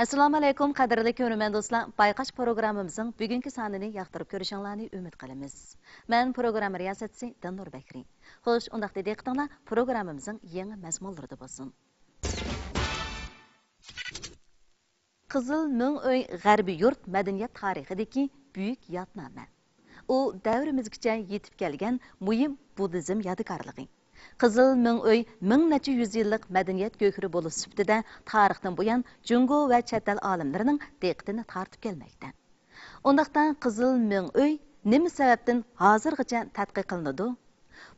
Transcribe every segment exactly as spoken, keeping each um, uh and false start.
ئەسسالامۇ ئەلەيكۇم، قەدىرلىك كۆرۈرمەن دوستلار، بايقاش پروگراممىمىزنىڭ بۈگۈنكى سانىنى ياقتۇرۇپ كۆرۈشۈڭلارنى ئۈمىد قىلىمىز. مەن پروگرامما رىياسەتچىسى دىلنۇر بەكرى. خوش، ئۇنداقتا دىققىتىڭلار پروگراممىمىزنىڭ يېڭى مەزمۇنلىرىدا بولسۇن. قىزىل مىڭ ئۆي غەربىي يۇرت مەدەنىيەت تارىخىدىكى بۈيۈك يادنامە. ئۇ دەۋرىمىزگىچە يېتىپ كەلگەن مۇھىم بۇددىزم يادىكارلىقى. قىزىل مىڭ ئۆي مىڭ نەچچە يۈز يىللىق مەدەنىيەت گۆھىرى بولۇش سۈپىتىدە تارىختىن بۇيان جۇڭگو ۋە چەت ئەل ئالىملىرىنىڭ دىققىتىنى تارتىپ كەلمەكتە. ئۇنداقتا قىزىل مىڭ ئۆي نېمە سەۋەبتىن ھازىرغىچە تەتقىق قىلىنىدۇ؟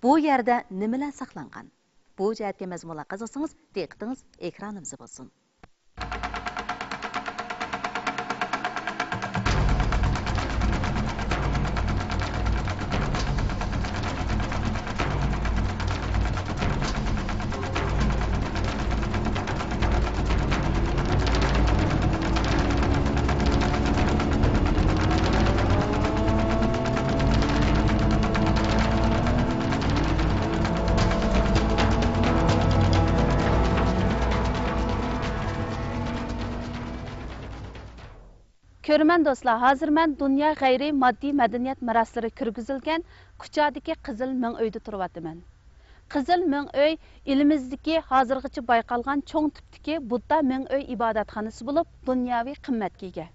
بۇ يەردە نېمىلەر ساقلانغان؟ بۇ جەھەتكە مەزمۇنلار قىزىقسىڭىز، دىققىتىڭىز ئېكرانىمىزدا بولسۇن. كۆرۈرمەن دوستلار، ھازىر مەن دۇنيا غەيرىي ماددىي مەدەنىيەت مىراسلىرى كىرگۈزۈلگەن كۇچادىكى قىزىل مىڭ ئۆيدە تۇرۇۋاتىمەن. قىزىل مىڭ ئۆي ئېلىمىزدىكى ھازىرغىچە بايقالغان چوڭ تىپتىكى بۇددا مىڭ ئۆي ئىبادەتخانىسى بولۇپ، دۇنياۋى قىممەتكە ئىگە.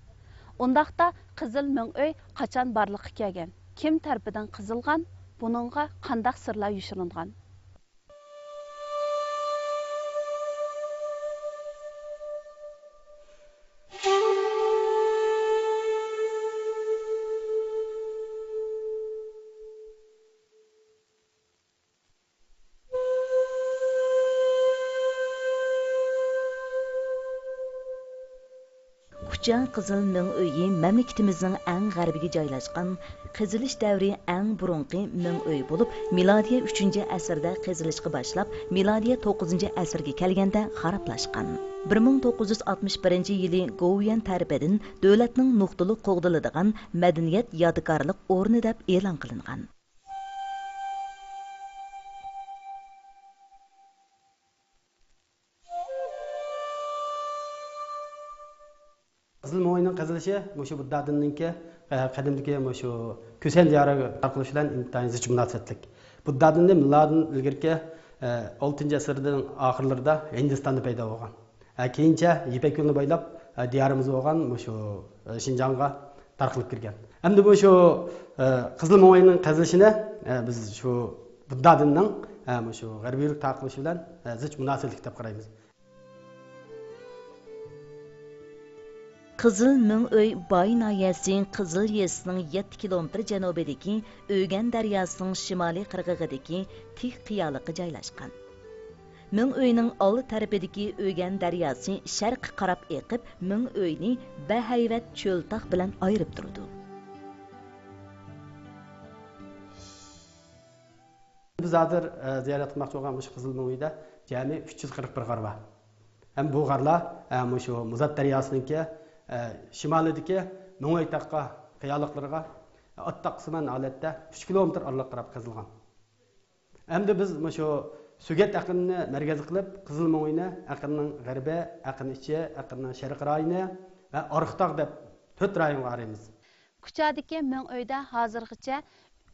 ئۇنداقتا قىزىل مىڭ ئۆي قاچان بارلىققا كەلگەن؟ كىم تەرىپىدىن قىزىلغان؟ بۇنىڭغا قانداق سىرلار يوشۇرۇنغان؟ كۇچا قىزىل مىڭ ئۆيى مەملىكىتىمىزنىڭ ئەڭ غەربىگە جايلاشقان، قېزىلىش دەۋرى ئەڭ بۇرۇنقى مىڭ ئۆي بولۇپ، مىلادىيە ئۈچىنچى ئەسىردە قېزىلىشقا باشلاپ، مىلادىيە توققۇزىنچى ئەسىرگە كەلگەندە خارابلاشقان. بىر مىڭ توققۇز يۈز ئاتمىش بىرىنچى يىلى گوۋۇيۈەن تەرىپىدىن دۆلەتنىڭ نۇقتىلىق قوغدىلىدىغان مەدەنىيەت يادىكارلىق ئورنى دەپ ئېلان قىلىنغان. قىزىل مىڭ ئۆينىڭ قېزىلىشى مۇشۇ بۇددا دىنىنىڭكى، ئە، قەدىمدىكى مۇشۇ كۈسەن دىيارىغا تارقىلىشى بىلەن ئىنتايىن زىچ مۇناسىۋەتلىك. بۇددا دىنى مىلادىن ئىلگىرىكى، ئە، ئالتىنچى ئەسىرنىڭ ئاخىرلىرىدا ھىندىستاندا پەيدا بولغان. ئە، كېيىنچە يىپەك يولىنى بويلاپ، ئە، دىيارىمىز بولغان مۇشۇ، ئە، شىنجاڭغا تارقىلىپ كىرگەن. ئەمدى مۇشۇ، ئە، قىزىل مىڭ ئۆينىڭ قېزىلىشىنى، ئە، بىز شۇ بۇددا دىنىنىڭ، ئە، مۇشۇ غەربىي يۇرت تارقىلىشى بىلەن، ئە، زىچ مۇناسىۋەتلىك دەپ قارايمىز. قىزىل مىڭ ئۆي باي ناھىيەسى قىزىل يېزىسىنىڭ يەتتە كىلومېتىر جەنۇبىدىكى ئۆگەن دەرياسىنىڭ شىمالىي قىرغىقىدىكى تىك قىيالىققا جايلاشقان. مىڭ ئۆينىڭ ئالدى تەرىپىدىكى ئۆگەن دەرياسى شەرققە قاراپ ئېقىپ، مىڭ ئۆينى بەھەيۋەت چۆل تاغ بىلەن ئايرىپ تۇرىدۇ. بىز ھازىر، ئە، زىيارەت قىلماقچى بولغان مۇشۇ قىزىل مىڭ ئۆيدە جەمئىي ئۈچ يۈز قىرىق بىر غار بار. ھەم بۇ غارلار، ئە، مۇشۇ مۇزات دەرياسىنىڭكى، ئە، شىمالىدىكى مىڭ ئۆي تاغقا، قىيالىقلىرىغا ئات تاققىسىمان ھالەتتە ئۈچ كىلومېتىر ئارىلىققا قاراپ قېزىلغان. ئەمدى بىز مۇشۇ سۆگەت ئېقىنىنى مەركەز قىلىپ، قىزىل مىڭ ئۆينى ئېقىننىڭ غەربى، ئېقىن ئىچى، ئېقىننىڭ شەرقىي رايونى ۋە ئارقىتاغ دەپ تۆت رايونغا ئايرىمىز. كۇچادىكى مىڭ ئۆيدە ھازىرغىچە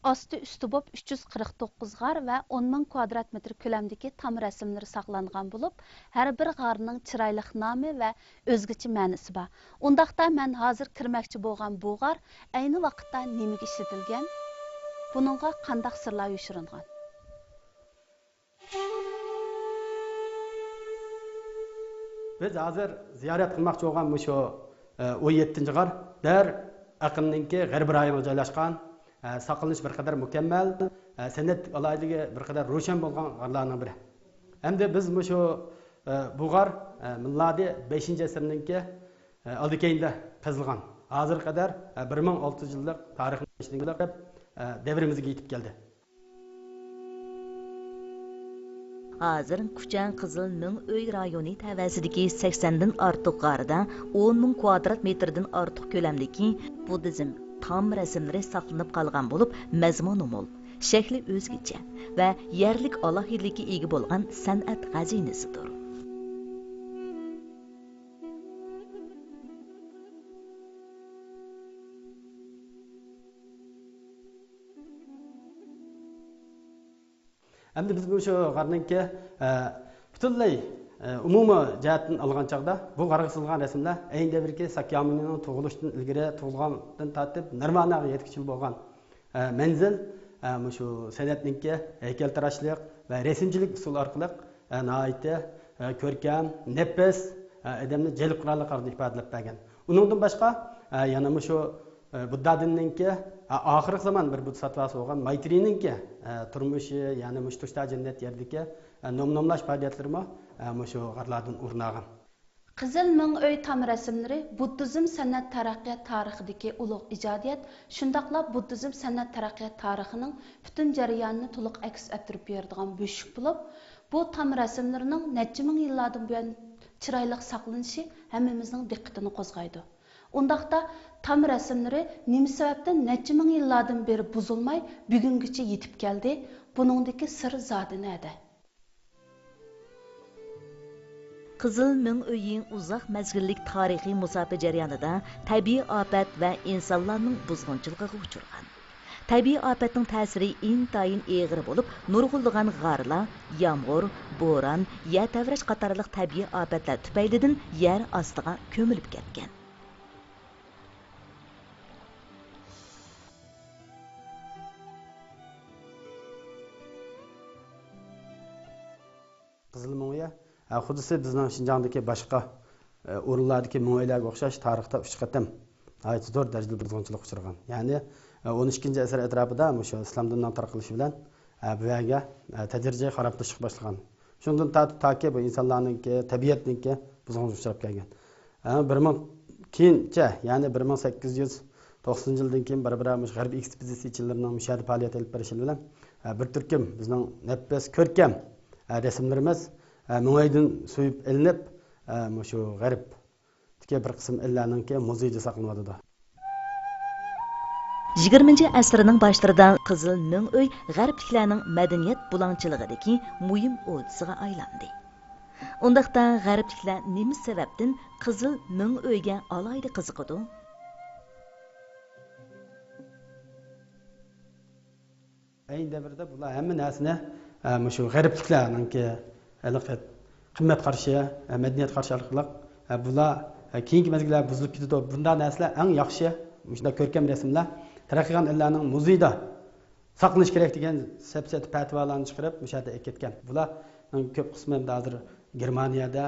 ئاستى ئۈستى بولۇپ ئۈچ يۈز قىرىق توققۇز غار ۋە ئون مىڭ كۋادرات مېتىر كۆلەمدىكى تام رەسىملىرى ساقلانغان بولۇپ، ھەر بىر غارنىڭ چىرايلىق نامى ۋە ئۆزگىچە مەنىسى بار. ئۇنداقتا مەن ھازىر كىرمەكچى بولغان بۇ غار ئەينى ۋاقىتتا نېمىگە ئىشلىتىلگەن؟ بۇنىڭغا قانداق سىرلار يوشۇرۇنغان؟ بىز ھازىر زىيارەت قىلماقچى بولغان مۇشۇ، ئە، ئون يەتتىنچى غار دەر ئېقىننىڭكى غەربىي رايونىغا جايلاشقان، ئە، ساقلىنىش بىر قەدەر مۇكەممەل، ئە، سەنئەتلىك ئالاھىدىلىكى بىر قەدەر روشەن بولغان غارلارنىڭ بىرى. ئەمدى بىز مۇشۇ، ئە، بۇ غار، ئە، مىلادىي بەشىنچى ئەسىرنىڭكى، ئە، ئالدى كەينىدە قېزىلغان. ھازىرغا قەدەر، ئە، بىر مىڭ ئالتە يۈز يىللىق تارىخنى، ئە، دەۋرىمىزگە يېتىپ كەلدى. ھازىر كۇچا قىزىل مىڭ ئۆي رايونى تەۋەسىدىكى سەكسەندىن ئارتۇق غاردا ئون مىڭ كۋادرات مېتىردىن ئارتۇق كۆلەمدىكى بۇددىزم تام رەسىملىرى ساقلىنىپ قالغان بولۇپ، مەزمۇنى مول، شەكلى ئۆزگىچە ۋە يەرلىك ئالاھىدىلىككە ئىگە بولغان سەنئەت خەزىنىسىدۇر. ئەمدى بىز مۇشۇ غارنىڭكى، ئە، پۈتۈنلەي، ئە، ئومۇمىي جەھەتتىن ئالغان چاغدا، بۇ غارغا سىزىلغان رەسىملەر ئەينى دەۋردىكى ساكيامۇنىنىڭ تۇغۇلۇشىدىن ئىلگىرى تۇغۇلغاندىن تارتىپ نىرۋاناغا يەتكۈچە بولغان، ئە، مەنزىل، ئە، مۇشۇ سەنئەتنىڭكى ھەيكەلتىراشلىق ۋە رەسىمچىلىك ئۇسۇلى ئارقىلىق، ئە، ناھايىتى، ئە، كۆركەم، نەپىس، ئە، ئادەمنى جەلپ قىلارلىق ھالدا ئىپادىلەپ بەرگەن. ئۇنىڭدىن باشقا، ئە، يەنە مۇشۇ، ئە، بۇددا دىنىنىڭكى، ئە، ئاخىرقى زامان بىر بۇددىساتۋاسى بولغان مايترىنىڭكى، ئە، تۇرمۇشى، يەنى مۇشۇ تۇشتا جەننەت يەردىكى، ئە، نوم-نوملاش پائالىيەتلىرىمۇ، ئە، مۇشۇ غارلاردىن ئورۇن ئالغان. قىزىل مىڭ ئۆي تام رەسىملىرى بۇددىزم سەنئەت تەرەققىيات تارىخىدىكى ئۇلۇغ ئىجادىيەت، شۇنداقلا بۇددىزم سەنئەت تەرەققىيات تارىخىنىڭ پۈتۈن جەريانىنى تولۇق ئەكس ئەتتۈرۈپ بېرىدىغان بۆشۈك بولۇپ، بۇ تام رەسىملىرىنىڭ نەچچە مىڭ يىللاردىن بۇيان چىرايلىق ساقلىنىشى ھەممىمىزنىڭ دىققىتىنى قوزغايدۇ. ئۇنداقتا، تام رەسىملىرى نېمە سەۋەبتىن نەچچە مىڭ يىللاردىن بېرى بۇزۇلماي، بۈگۈنگىچە يېتىپ كەلدى؟ بۇنىڭدىكى سىر زادى نەدە؟ قىزىل مىڭ ئۆيى ئۇزاق مەزگىللىك تارىخىي مۇساپە جەريانىدا تەبىئىي ئاپەت ۋە ئىنسانلارنىڭ بۇزغۇنچىلىقىغا ئۇچرىغان. تەبىئىي ئاپەتنىڭ تەسىرى ئىنتايىن ئېغىر بولۇپ، نۇرغۇنلىغان غارلار يامغۇر، بوران، يەر تەۋرەش قاتارلىق تەبىئىي ئاپەتلەر تۈپەيلىدىن يەر ئاستىغا كۆمۈلۈپ كەتكەن. قىزىل مىڭ ئۆيى، ھە، خۇددىسى بىزنىڭ شىنجاڭدىكى باشقا، ئە، ئورۇنلاردىكى مىڭ ئۆيلەرگە ئوخشاش تارىختا ئۈچ قېتىم ناھايىتى زور دەرىجىدە بۇزغۇنچىلىققا ئۇچرىغان. يەنى، ئە، ئون ئىككىنچى ئەسىر ئەتراپىدا مۇشۇ ئىسلام دىنىنىڭ تارقىلىشى بىلەن، ئە، بۇ يەرگە، ئە، تەدرىجىي خارابلىشىشقا باشلىغان. شۇندىن تارتىپ تاكى بۇ ئىنسانلارنىڭكى، تەبىئەتنىڭكى بۇزغۇنچىلىققا ئۇچراپ كەلگەن. ھە، بىر مىڭ كېيىنچە، يەنى بىر مىڭ سەككىز يۈز توقسىنىنچى يىلدىن كېيىن بارا-بارا مۇشۇ غەرب ئېكسپېدىتسىيىچىلىرىنىڭ مۇشۇ يەردە پائالىيەت ئېلىپ بېرىشى بىلەن، ھە، بىر تۈركۈم بىزنىڭ نەپىس، كۆركەم، ھە، رەسىملىرىمىز، ھە، مىڭئۆيدىن سۆيۈپ ئېلىنىپ، ھە، مۇشۇ غەربتىكى بىر قىسىم ئەللەرنىڭكى مۇزېيىدا ساقلىنىۋاتىدۇ. يىگىرمىنچى ئەسىرنىڭ باشلىرىدا قىزىل مىڭ ئۆي غەربلىكلەرنىڭ مەدەنىيەت بۇلاڭچىلىقىدىكى مۇھىم ئوردىسىغا ئايلاندى. ئۇنداقتا غەربلىكلەر نېمە سەۋەبتىن قىزىل مىڭ ئۆيگە ئالاھىدە قىزىقىدۇ؟ ئەينى دەۋردە بۇلار ھەممە نەرسىنى، ئە، مۇشۇ غەربلىكلەرنىڭكى ھېلىقى قىممەت قارىشى، ئە، مەدەنىيەت قارىشى ئارقىلىق، ئە، بۇلار، ئە، كېيىنكى مەزگىللەردە بۇزۇلۇپ كېتىدۇ. بۇنداق نەرسىلەر ئەڭ ياخشى، مۇشۇنداق كۆركەم رەسىملەر تەرەققىي قىلغان ئەللەرنىڭ مۇزېيىدا ساقلىنىشى كېرەك دېگەن سەپسەتە پەتىۋالارنى چىقىرىپ، مۇشۇ يەردە ئەكەتكەن. بۇلارنىڭ كۆپ قىسمى ئەمدى ھازىر گېرمانىيەدە،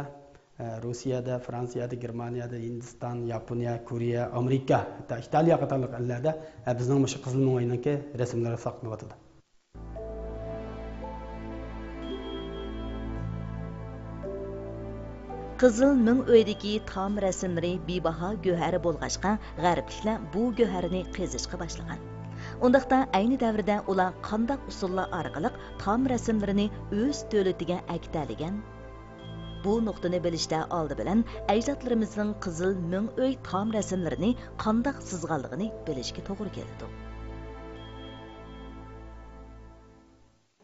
ئە، روسىيەدە، فرانسىيەدە، گېرمانىيەدە، ھىندىستان، ياپونىيە، كورېيە، ئامېرىكا، ھەتتا ئىتالىيە قاتارلىق ئەللەردە، ئە، بىزنىڭ مۇشۇ قىزىل مىڭئۆينىڭكى رەسىملىرى ساقلىنىۋاتىدۇ. قىزىل مىڭ ئۆيدىكى تام رەسىملىرى بىباھا گۆھەر بولغاچقا، غەربلىكلەر بۇ گۆھەرنى قېزىشقا باشلىغان. ئۇنداقتا ئەينى دەۋردە ئۇلار قانداق ئۇسۇللار ئارقىلىق تام رەسىملىرىنى ئۆز دۆلىتىگە ئەكېتەلىگەن؟ بۇ نۇقتىنى بىلىشتە ئالدى بىلەن ئەجدادلىرىمىزنىڭ قىزىل مىڭ ئۆي تام رەسىملىرىنى قانداق سىزغانلىقىنى بىلىشكە توغرا كېلىدۇ.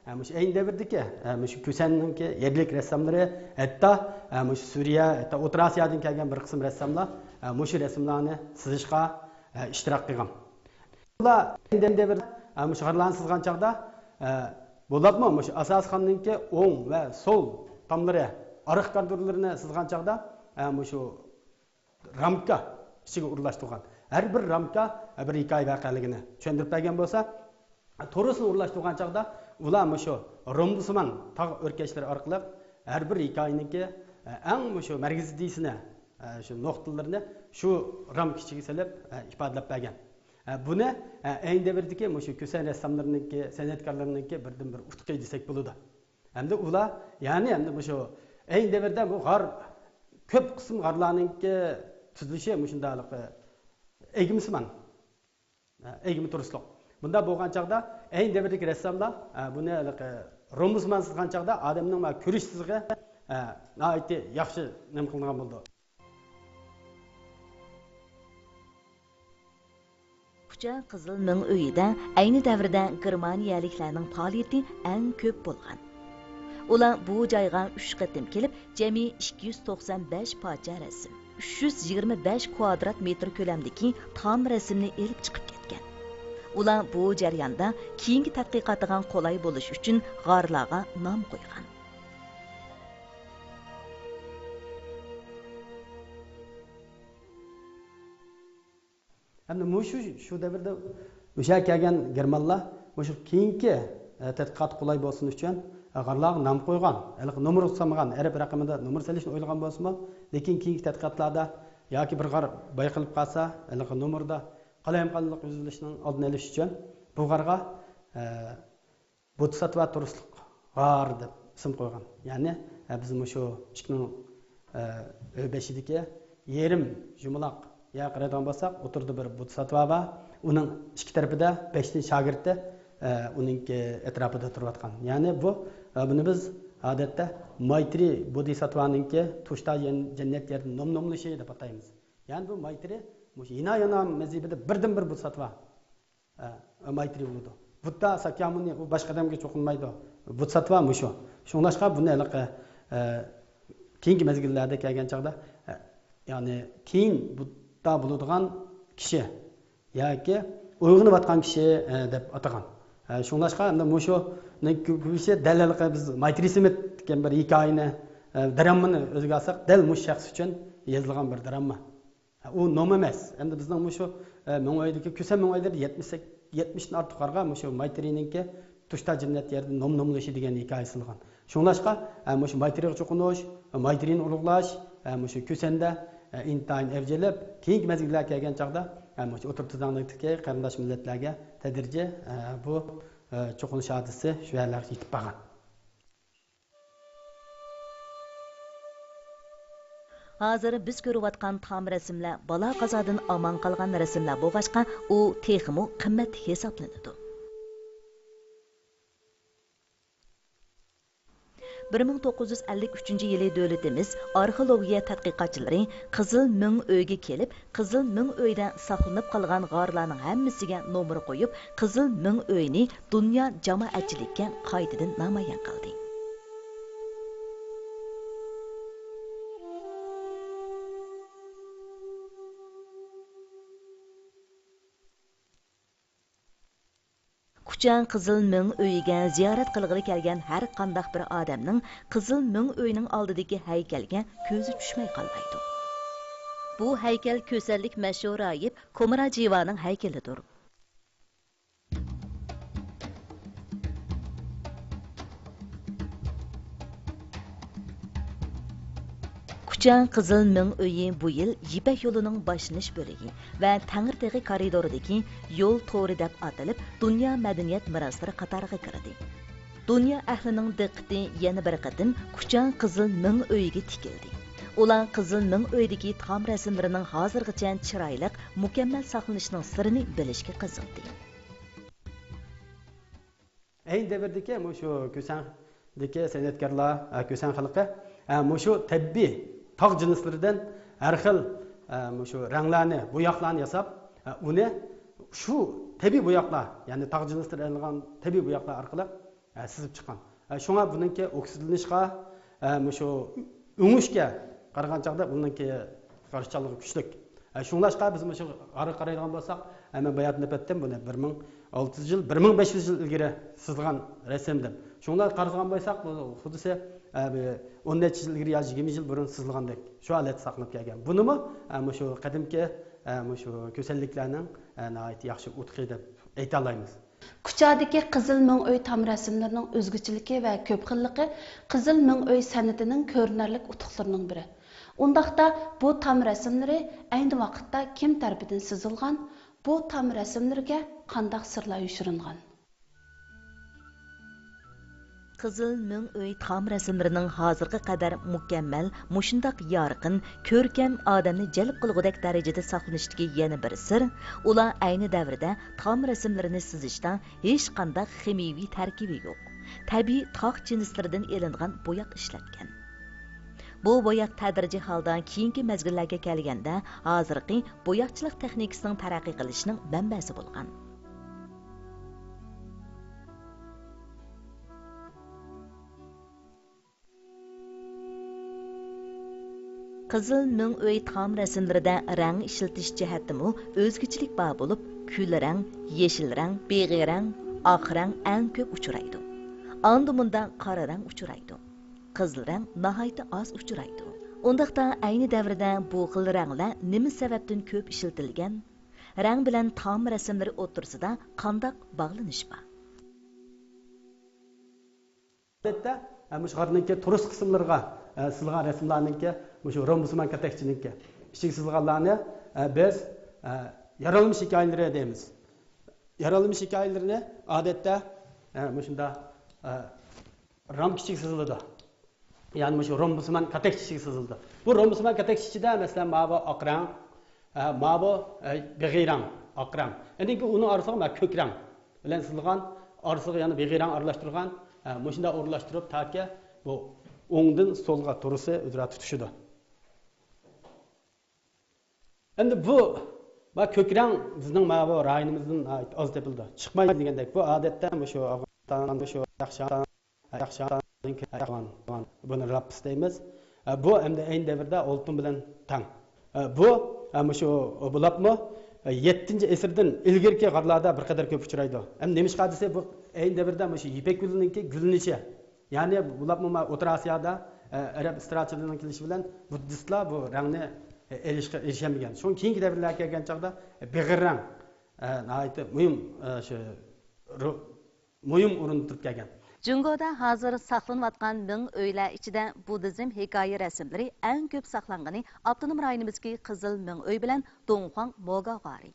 ھە، مۇشۇ ئەينى دەۋردىكى، ھە، مۇشۇ كۈسەننىڭكى يەرلىك رەسساملىرى، ھەتتا، ھە، مۇشۇ سۈرىيە، ھەتتا ئوتتۇرا ئاسىيادىن كەلگەن بىر قىسىم رەسساملار، ھە، مۇشۇ رەسىملەرنى سىزىشقا، ھە، ئىشتىراك قىلغان. بۇلار ئەينى دەۋردە، ھە، مۇشۇ غارلارنى سىزغان چاغدا، ھە، بولۇپمۇ مۇشۇ ئاساسخاننىڭكى ئوڭ ۋە سول تاملىرى، ئارقا كارىدورلىرىنى سىزغان چاغدا، ھە، مۇشۇ رامكا ئىچىگە ئورۇنلاشتۇرغان. ھەر بىر رامكا بىر ھېكايە ۋەقەلىكىنى چۈشەندۈرۈپ بەرگەن بولسا، تورۇسنى ئورۇنلاشتۇرغان چاغدا ئۇلار مۇشۇ رومبۇسىمان تاغ ئۆركەشلىرى ئارقىلىق ھەر بىر ھېكايىنىڭكى ئەڭ مۇشۇ مەركىزىي ئىدىيىسىنى، شۇ نۇقتىلىرىنى شۇ رامكا ئىچىگە سېلىپ ئىپادىلەپ بەرگەن. بۇنى ئەينى دەۋردىكى مۇشۇ كۈسەن رەسساملىرىنىڭكى، سەنئەتكارلىرىنىڭكى بىردىنبىر ئۇتۇقى دېسەك بولىدۇ. ھەمدە ئۇلار، يەنى، ھەمدە مۇشۇ ئەينى دەۋردە بۇ غار كۆپ قىسىم غارلارنىڭكى تۈزۈلۈشى مۇشۇنداق ئەگمىسىمان، ئەگمە تورۇسلۇق. بۇنداق بولغان چاغدا ئەينى دەۋردىكى رەسساملار، بۇنى ھېلىقى رومبۇسىمان سىزغان چاغدا ئادەمنىڭ مانا كۆرۈش سىزىقى ناھايىتى ياخشى نېمە قىلىنغان بولىدۇ. كۇچا قىزىل مىڭ ئۆيىدە ئەينى دەۋردە گېرمانىيەلىكلەرنىڭ پائالىيىتى ئەڭ كۆپ بولغان. ئۇلار بۇ جايغا ئۈچ قېتىم كېلىپ، جەمئىي ئىككى يۈز توقسان بەش پارچە رەسىم، ئۈچ يۈز يىگىرمە بەش كۋادرات مېتىر كۆلەمدىكى تام رەسىمنى ئېلىپ چىقىپ كەتكەن. ئۇلار بۇ جەرياندا كېيىنكى تەتقىقاتىغا قولاي بولۇش ئۈچۈن غارلارغا نام قويغان. ئەمدى مۇشۇ، شۇ دەۋردە ئۆشە كەلگەن گېرمانلار مۇشۇ كېيىنكى، ئە، تەتقىقات قولاي بولسۇن ئۈچۈن، ئە، غارلارغا نام قويغان، ھېلىقى نومۇر سالمىغان، ئەرەب رەقىمىدە نومۇر سېلىشنى ئويلىغان بولسىمۇ، لېكىن كېيىنكى تەتقىقاتلاردا ياكى بىر غار بايقىلىپ قالسا، ھېلىقى نومۇردا قالايمىقانلىق يۈز بېرىشنىڭ ئالدىنى ئېلىش ئۈچۈن بۇ غارغا، ئە، بودىساتۋا تۇرۇشلۇق غار دەپ ئىسىم قويغان. يەنى، ئە، بىز مۇشۇ ئىشىكنىڭ، ئە، ئۆي بېشىدىكى يېرىم يۇمىلاق يەرگە قارايدىغان بولساق، ئوتتۇرىدا بىر بودىساتۋا بار. ئۇنىڭ ئىككى تەرىپىدە بەشتىن شاگىرتى، ئە، ئۇنىڭكى ئەتراپىدا تۇرۇۋاتقان. يەنى بۇ، ئە، بۇنى بىز ئادەتتە مايترى بودىساتۋانىڭكى تۇشتا يەن-، جەننەت يەردە نوم-نوملىشى دەپ ئاتايمىز. يەنى بۇ مايترى مۇشۇ ھىنايانا مەزھىپىدە بىردىنبىر بودىساتۋا. ئە، مايترى بولىدۇ. بۇددا ساكيامۇنى، ئۇ باشقا ئادەمگە چوقۇنمايدۇ. بودىساتۋا مۇشۇ. شۇڭلاشقا بۇنى ھېلىقى، ئە، كېيىنكى مەزگىللەردە كەلگەن چاغدا، ئە، يەنى كېيىن بۇددا بولىدىغان كىشى ياكى ئويغىنىۋاتقان كىشى، ئە، دەپ ئاتىغان. ئە، شۇڭلاشقا ئەمدى مۇشۇنىڭ كۆ-، كۆپىنچىسى دەل ھېلىقى بىز مايترى سىمىت دېگەن بىر ھېكايىنى، ئە، دراممىنى ئۆزىگە ئالساق، دەل مۇشۇ شەخس ئۈچۈن يېزىلغان بىر درامما. ئۇ نوم ئەمەس. ئەمدى بىزنىڭ مۇشۇ، ئە، مىڭ ئۆيدىكى، كۈسەن مىڭ ئۆيلىرىدە يەتمىش، يەتمىشتىن ئارتۇق غارغا مۇشۇ مايترىنىڭكى تۇشتا جەننەت يەردە نوم-نوملىشى دېگەن ھېكايە سىزىلغان. شۇڭلاشقا، ئە، مۇشۇ مايترىغا چوقۇنۇش، مايترىنى ئۇلۇغلاش، ئە، مۇشۇ كۈسەندە، ئە، ئىنتايىن ئەۋج ئېلىپ، كېيىنكى مەزگىللەرگە كەلگەن چاغدا، ئە، مۇشۇ ئوتتۇرا تۈزلەڭلىكتىكى قېرىنداش مىللەتلەرگە تەدرىجىي، ئە، بۇ، ئە، چوقۇنۇش ھادىسىسى شۇ يەرلەرگە يېتىپ بارغان. ھازىر بىز كۆرۈۋاتقان تام رەسىملەر بالا-قازادىن ئامان قالغان رەسىملەر بولغاچقا، ئۇ تېخىمۇ قىممەتلىك ھېسابلىنىدۇ. بىر مىڭ توققۇز يۈز ئەللىك ئۈچىنچى يىلى دۆلىتىمىز ئارخېئولوگىيە تەتقىقاتچىلىرى قىزىل مىڭ ئۆيگە كېلىپ، قىزىل مىڭ ئۆيدە ساقلىنىپ قالغان غارلارنىڭ ھەممىسىگە نومۇر قويۇپ، قىزىل مىڭ ئۆينى دۇنيا جامائەتچىلىككە قايتىدىن نامايان قىلدى. كۇچاڭ قىزىل مىڭ ئۆيىگە زىيارەت قىلغىلى كەلگەن ھەر قانداق بىر ئادەمنىڭ قىزىل مىڭ ئۆينىڭ ئالدىدىكى ھەيكەلگە كۆزى چۈشمەي قالمايدۇ. بۇ ھەيكەل كۈسەنلىك مەشھۇر راھىب كومراجىۋانىڭ ھەيكىلىدۇر. كۇچاڭ قىزىل مىڭ ئۆيى بۇ يىل يىپەك يولىنىڭ باشلىنىش بۆلىكى ۋە تەڭرىتېغى كارىدورىدىكى يول تورى دەپ ئاتىلىپ، دۇنيا مەدەنىيەت مىراسلىرى قاتارىغا كىردى. دۇنيا ئەھلىنىڭ دىققىتى يەنە بىر قېتىم كۇچاڭ قىزىل مىڭ ئۆيىگە تىكىلدى. ئۇلار قىزىل مىڭ ئۆيدىكى تام رەسىملىرىنىڭ ھازىرغىچە چىرايلىق، مۇكەممەل ساقلىنىشىنىڭ سىرىنى بىلىشكە قىزىقتى. ئەينى دەۋردىكى مۇشۇ كۈسەندىكى سەنئەتكارلار، ئە، كۈسەن خەلقى، ئە، مۇشۇ تەبىئىي تاغ جىنسلىرىدىن ھەر خىل، ئە، مۇشۇ رەڭلەرنى، بوياقلارنى ياساپ، ئە، ئۇنى شۇ تەبىئىي بوياقلار، يەنى تاغ جىنسلىرىدىن ئېلىنغان تەبىئىي بوياقلار ئارقىلىق، ئە، سىزىپ چىققان. ئە، شۇڭا بۇنىڭكى ئوكسىدلىنىشقا، ئە، مۇشۇ ئۆڭۈشكە قارىغان چاغدا بۇنىڭكى قارشىچانلىقى كۈچلۈك. ئە، شۇڭلاشقا بىز مۇشۇ غارغا قارايدىغان بولساق، ئە، مەن باياتىن دەپ ئۆتتۈم بۇنى، بىر مىڭ ئالتە يۈز يىل، بىر مىڭ بەش يۈز يىل ئىلگىرى سىزىلغان رەسىم دەپ. شۇڭلار قارىغان بولساق، بۇ خۇددىسى، ئە، بىر ئون نەچچە يىل ئىلگىرى يا يىگىرمە يىل بۇرۇن سىزىلغاندەك شۇ ھالەتتە ساقلىنىپ كەلگەن. بۇنىمۇ، ئە، مۇشۇ قەدىمكى، ئە، مۇشۇ كۈسەنلىكلەرنىڭ، ئە، ناھايىتى ياخشى ئۇتۇقى دەپ ئېيتالايمىز. كۇچادىكى قىزىل مىڭ ئۆي تام رەسىملىرىنىڭ ئۆزگىچىلىكى ۋە كۆپ خىللىقى قىزىل مىڭ ئۆي سەنئىتىنىڭ كۆرۈنەرلىك ئۇتۇقلىرىنىڭ بىرى. ئۇنداقتا، بۇ تام رەسىملىرى ئەينى ۋاقىتتا كىم تەرىپىدىن سىزىلغان؟ بۇ تام رەسىملىرىگە قانداق سىرلار يوشۇرۇنغان؟ قىزىل مىڭ ئۆي تام رەسىملىرىنىڭ ھازىرغا قەدەر مۇكەممەل، مۇشۇنداق يارقىن، كۆركەم، ئادەمنى جەلپ قىلغۇدەك دەرىجىدە ساقلىنىشتىكى يەنە بىر سىر، ئۇلار ئەينى دەۋردە تام رەسىملىرىنى سىزىشتا ھېچقانداق خىمىيىۋى تەركىبى يوق، تەبىئىي تاغ جىنسلىرىدىن ئېلىنغان بوياق ئىشلەتكەن. بۇ بوياق تەدرىجىي ھالدا كېيىنكى مەزگىللەرگە كەلگەندە، ھازىرقى بوياقچىلىق تېخنىكىسىنىڭ تەرەققىي قىلىشىنىڭ مەنبەسى بولغان. قىزىل مىڭ ئۆي تام رەسىملىرىدە رەڭ ئىشلىتىش جەھەتتىمۇ ئۆزگىچىلىك بار بولۇپ، كۈل رەڭ، يېشىل رەڭ، بېغىي رەڭ، ئاق رەڭ ئەڭ كۆپ ئۇچرايدۇ. ئاندا مۇندا قارا رەڭ ئۇچرايدۇ. قىزىل رەڭ ناھايىتى ئاز ئۇچرايدۇ. ئۇنداقتا ئەينى دەۋردە بۇ خىل رەڭلەر نېمە سەۋەبتىن كۆپ ئىشلىتىلگەن؟ رەڭ بىلەن تائام رەسىملىرى ئوتتۇرىسىدا قانداق باغلىنىش بار؟ ئادەتتە، ئە، مۇشۇ غارنىڭكى تورۇس قىسىملىرىغا، ئە، سىزىلغان رەسىملەرنىڭكى، مۇشۇ رومبۇسىمان كاتەكچىنىڭكى ئىچىگە سىزىلغانلارنى، ئە، بىز، ئە، يارىلىنىش ھېكايىلىرى دەيمىز. يارىلىنىش ھېكايىلىرىنى ئادەتتە، ئە، مۇشۇنداق، ئە، رامكا ئىچىگە سىزىلىدۇ. يەنى مۇشۇ رومبۇسىمان كاتەكچە ئىچىگە سىزىلىدۇ. بۇ رومبۇسمان كاتەكچە ئىچىدە، مەسىلەن، ماۋۇ ئاق رەڭ، ئە، ماۋۇ، ئە، بېغىي رەڭ، ئاق رەڭ. ئاندىن كېيىن ئۇنىڭ ئارىسىغا مانا كۆك رەڭ بىلەن سىزىلغان، ئارىسىغا يەنە بېغىي رەڭ ئارىلاشتۇرغان، ئە، مۇشۇنداق ئورۇنلاشتۇرۇپ، تاكى بۇ ئوڭدىن سولغا تورۇسى ئۆزئارا تۇتىشىدۇ. ئەمدى بۇ، ما، كۆك رەڭ بىزنىڭ ماۋۇ رايونىمىزدىن ناھايىتى ئاز تېپىلىدۇ. چىقمايدۇ دېگەندەك، بۇ ئادەتتە مۇشۇ ئافغانىستان، مۇشۇ ياخشان، ياخشان، بۇنى راپىس دەيمىز. بۇ ئەمدى ئەينى دەۋردە ئولتۇن بىلەن تەڭ. بۇ، مۇشۇ بۇلاپمۇ يەتتىنچى ئەسىردىن ئىلگىرىكى غارلاردا بىر قەدەر كۆپ ئۇچرايدۇ. ئەمدى نېمىشقا دېسە، بۇ ئەينى دەۋردە مۇشۇ يىپەك گۈلىنىڭكى گۈللىنىشى. يەنى بۇلاپمۇ ما ئوتتۇرا ئاسىيادا، ئە، ئەرەب ئىستىراچىلىرىنىڭ كېلىشى بىلەن بۇددىستلار بۇ رەڭنى، ئە، ئېلىشقا ئېرىشەلمىگەن. شۇڭا كېيىنكى دەۋرلەرگە كەلگەن چاغدا، ئە، بېغىر رەڭ، ئە، ناھايىتى مۇھىم، ئە، شۇ، رو-، مۇھىم ئورۇندا تۇرۇپ كەلگەن. جۇڭگودا ھازىر ساقلىنىۋاتقان مىڭ ئۆيلەر ئىچىدە بۇددىزم ھېكايە رەسىملىرى ئەڭ كۆپ ساقلانغىنى ئاپتونوم رايونىمىزدىكى قىزىل مىڭ ئۆي بىلەن دۇڭخۇاڭ موگا غارى.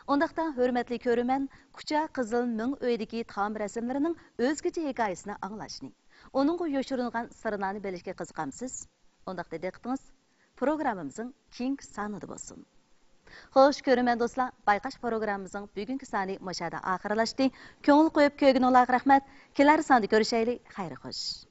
ئۇنداقتا، ھۆرمەتلىك كۆرۈرمەن، كۇچا قىزىل مىڭ ئۆيدىكى تائام رەسىملىرىنىڭ ئۆزگىچە ھېكايىسىنى ئاڭلاشنى، ئۇنىڭغا يوشۇرۇنغان سىرلارنى بىلىشكە قىزىقامسىز؟ ئۇنداقتا دىققىتىڭىز پروگراممىمىزنىڭ كېيىنكى سانىدا بولسۇن. خوش، كۆرۈرمەن دوستلار، بايقاش پروگراممىمىزنىڭ بۈگۈنكى سانى مۇشۇ يەردە ئاخىرلاشتى. كۆڭۈل قويۇپ كۆرگىنىڭلارغا رەھمەت. كېلەر ساندا كۆرۈشەيلى. خەير خوش.